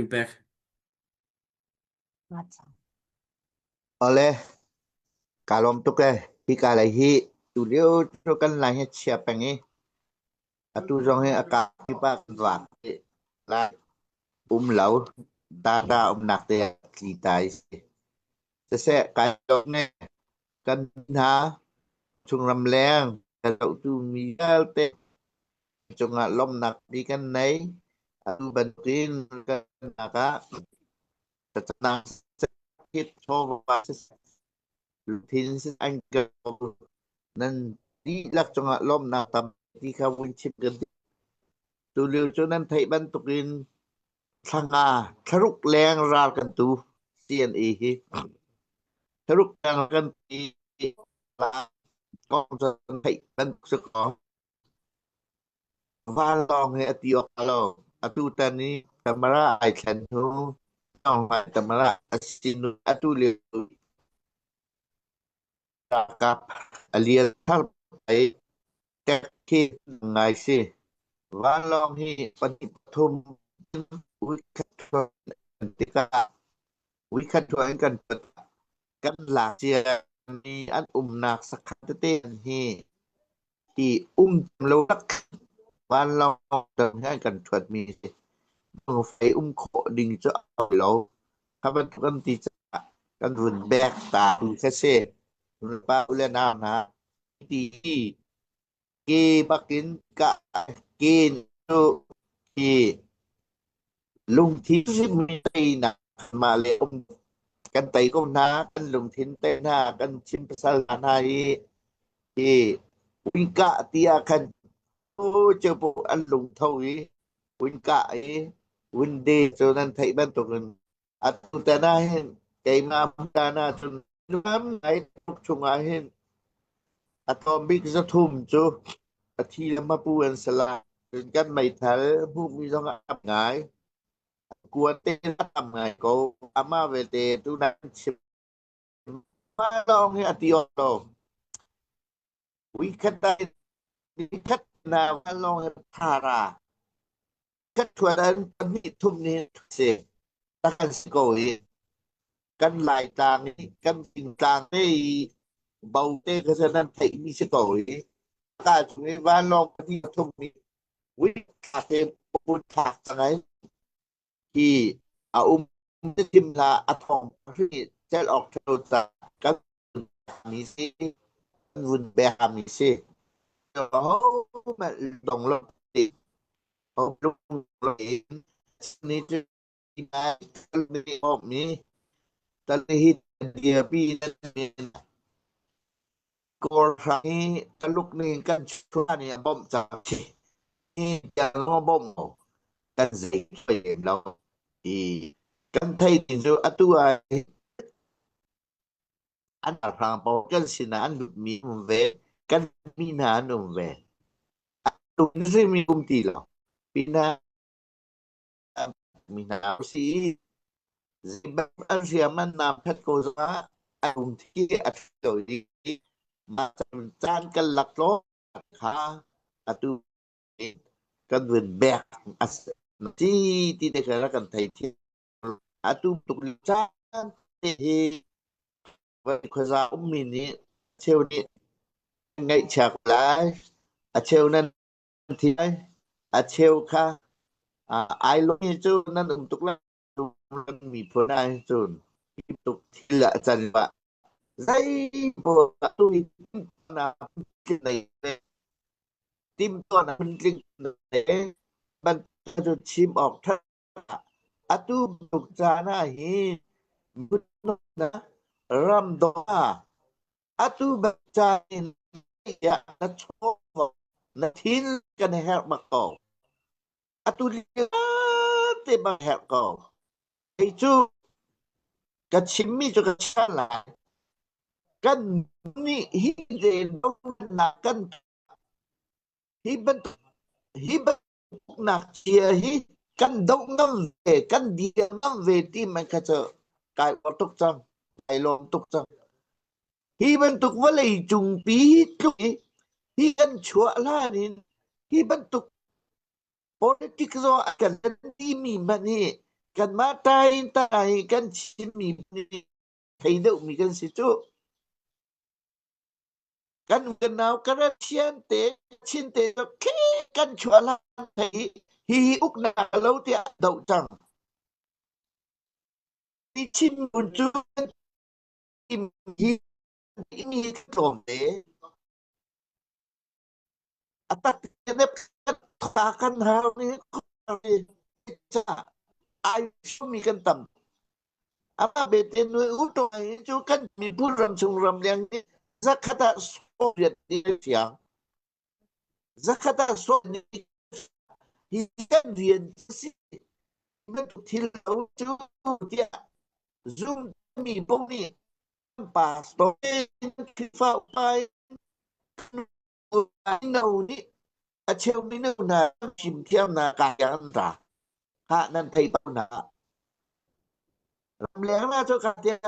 Pek. Awle, kaa lawm tuk ee. Hika lei hi tulio cu kan lai hi chia peng i atu zong hi a kak pa kan vak i lai um lo data umnak te ah tli ta i si. Siseh, kai lawm ne kan hna chungram leng ka zohtu mi vialte cungah lawmhnak bi kan nei. Atu bantukin kan nak ah thlacamnak hit chawva lungthin an nan dihlak cungah lawmhnak tampi kha vun chim kan duh. Tulio cu nan theih bantukin thlanga thlaruk leng ral kan tu CNA hi thlaruk leng kan ti kong cu theih bantuk si ko. Vanlawng hi a ti awk a lo. Atutan i camera ai thlen hnu Aung camera a si hnu atu lio ralkap a lian thar i tek khi ngai si. Vanlawng hi pahnih pathum uikhat thuan tikah uikhat thuan kan kan lak cia mi an umnak sakhan tete hi Hi um lo tak vanlawng he an kan ṭhuatmi a si. Fei um khawh ding cu a fawi lo. Kha bantuk an ti caah kan vun bek ta tu kha si. Pa u le nau hna ti ke bakin ka ke cu hi lungthin hrimmi teinak mah le um kan tei ko hna kan lungthin te hna kan chim pasal hna hi hi uikah ti ah khan cu an lungtho i uikah i winde cu nan theih bantukin atu tan ah hin keimah tan ah cun nuam ngai tuk chungah hin a tlawm bik zathum cu a thi le mapu an si lai. Cun kan meithal hmuhmi zong a tam ngai. Kuan te a tam ngai ko. Amah belte tu nan chim Mah lawng hi a ti awk lo. Uikhat nikhat na vanlawng he thara. Khat thuan an pahnih thum ni si. Takan si ko hi. Kan lai tlang i kan fingtlang te i bo te ka se nan theih mi si ko hi. Ka chung i vanlawng pahnih thum ni uikhat te pun thlak cang ai. Hi a um tim hlah a thawng hri cel awk ṭhalo ca kan mi si kan vun bek mi si hohmanh dong lo ti lung lo in ni cu mi tal hi dirpi Kawl hrang hi Taluk nih kan chuah nih a bawmh cang hi tiang bawmh kan zei lem lo i kan thei ding cu atu ah an ralhrang pawl kan sinah an lutmi um ve kan mi hna an um ve a mi um ti lo pinah mi hna si an hriam an nam phet ko zongah a um thi a lo i mah caan kan lak tlaw kha atu kan vun bek a ti ti te kha kan thei thiam atu tuk caan te hi khuaza ummi nih cheu nih ngaihchia ko lai a cheu nan thi lai a cheu kha ai lung cu nan um tuk lai miphun ah cun tuk thil ah can ba zei bo tu na nei tim tuan phun tling ne ban cu chim awk tha atu bantuk caan ah hin na ram do atu bantuk caan in ya na chaw na thin kan herh bak ko atu te bang herh ko kei cu ka chimmi cu ka chan lai kan nih hi nak kan hi bantuk hi bantuk nak chia hi kan doh ngam ve kan dir ngam ve ti man kha cu kai uar tuk cang kai lawm tuk cang hi bantuk vawlei cung pi hi tluk hi hi kan chuah hlan in hi bantuk politics zong a kan timi hmanh hi. Kanmah tai tai kan Chinmi nih thei deuhmi kan si cu. Kan kan nau Karachian te Chin te khi kan chuah hlan thei hihi uknak lo tiah doh cang. Hi Chin mun cu hi mi tlawm te. A tak tha kan hau ni ai mi kan tam. Ama bete nui u to hi cu kan miphun ram chung ram leng ni zakhat ah 80 ni siang. Zakhat ah sawm ni hi kan rian si bantuk thil lo cu tiah zum mi pong nih pastor Khrihfa upa mino nih a cheu mino hna fimthiamnak ka an ra. Ha nan thei bal hna. Ramleng la cu ka tia.